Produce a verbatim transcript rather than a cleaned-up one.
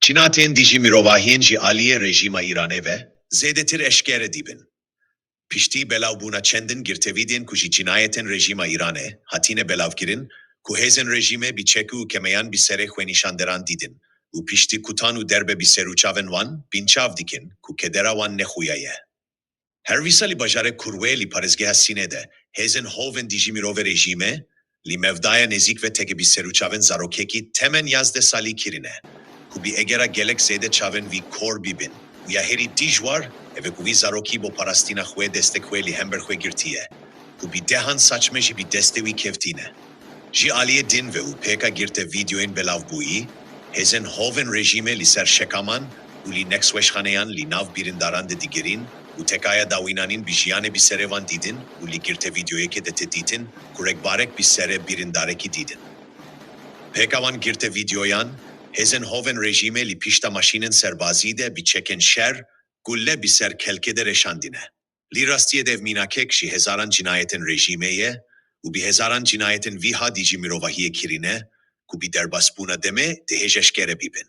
Cinayetên dijî mirovahiyên ji aliyê rejîma Îranê ve zêdetir eşkere dîbin. Piştî belavbûna çendin girtevîdên ku ji cinayetên rejîma Îranê hatine belavkirin, ku hêzên rejîmê bi çekû û kemeyan bi serê xwenîşanderan dîtin û piştî kutan û derbe bi ser û çavên wan binçav dikin ku kedera wan nexuya ye. Her wisa li bajarê Kurwê li parêzgeha Sînê de hêzên hovên dijî mirovê rejîmê li mevdaya nêzîk ve teke bi ser û çavên zarokekî temen yazdeh salî kirine, ku bi egera gelek zêde çavên vî kor bibin û ya herî dijwar ev e ku vî zarokî bo parastina xwe destek xwe li hember xwe girtiye, ku bi dehan saçme jî bi destê wî kevtîne. Ji aliyê din ve û pêka girte vîdeoyên belavbûyî, hêzên hovên rejîmê li ser şekaman û li nexweşxaneyan li nav birîndaran de digirîn û tekaya dawînanîn bi jiyanê bi serê wan dîtin û li girte vîdeoyekê de tê dîtin ku rekbarek bi serê birîndarekî dîtin. Pêka wan girte vîdeoyan, hêzên hovên rejîmê li pişta maşînên serbazî de bi çekên şer, gulle bi ser kelkê de reşandine. Li rastiyê de ev mînakek ji hezaran cinayetên rejîmê ye û bi hezaran cinayetên vîha dijî mirovahiyê kirine ku bi derbasbûna demê dihêj eşkere bibin.